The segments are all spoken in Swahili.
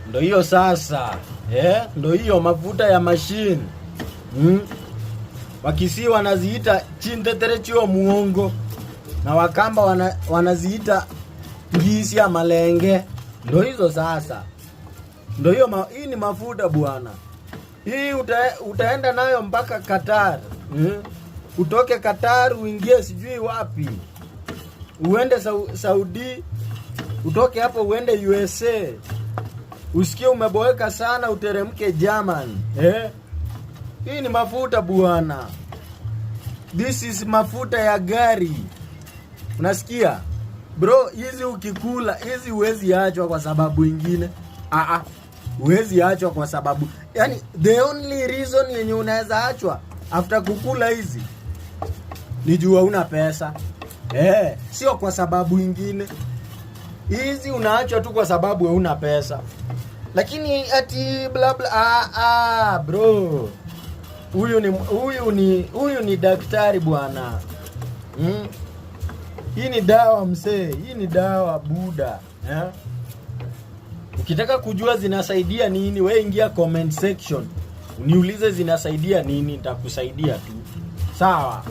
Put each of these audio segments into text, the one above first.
Ndo hiyo sasa, eh? Ndo hiyo mafuta ya machine. Wakisii wanaziita chintetere chio muongo na Wakamba wanaziita ngisi ya malenge. Ndo hizo sasa, ndo hiyo hii ni mafuta bwana. Hii utaenda nayo mpaka Qatar. Utoke Qatar uingie sijui wapi, uende Saudi, utoke hapo uende USA, usikie umeboeka sana, uteremke German, eh? Hii ni mafuta bwana. This is mafuta ya gari. Unasikia bro? Hizi ukikula hizi huwezi achwa kwa sababu ingine. Ah ah, huwezi achwa kwa sababu, yani the only reason yenye unaweza achwa after kukula hizi ni juu una pesa, eh, sio kwa sababu ingine. Hizi unaachwa tu kwa sababu hauna pesa, lakini ati bla bla. Ah, ah, bro, huyu ni daktari bwana. Hii ni dawa msee, hii ni dawa buda, eh? Ukitaka kujua zinasaidia nini, we ingia comment section uniulize zinasaidia nini, nitakusaidia tu, sawa?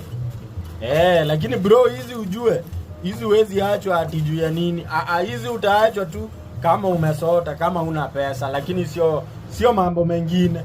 Eh, lakini bro, hizi ujue hizi huwezi achwa ati juu ya nini. Ah, ah, hizi utaachwa tu kama umesota, kama una pesa, lakini sio mambo mengine.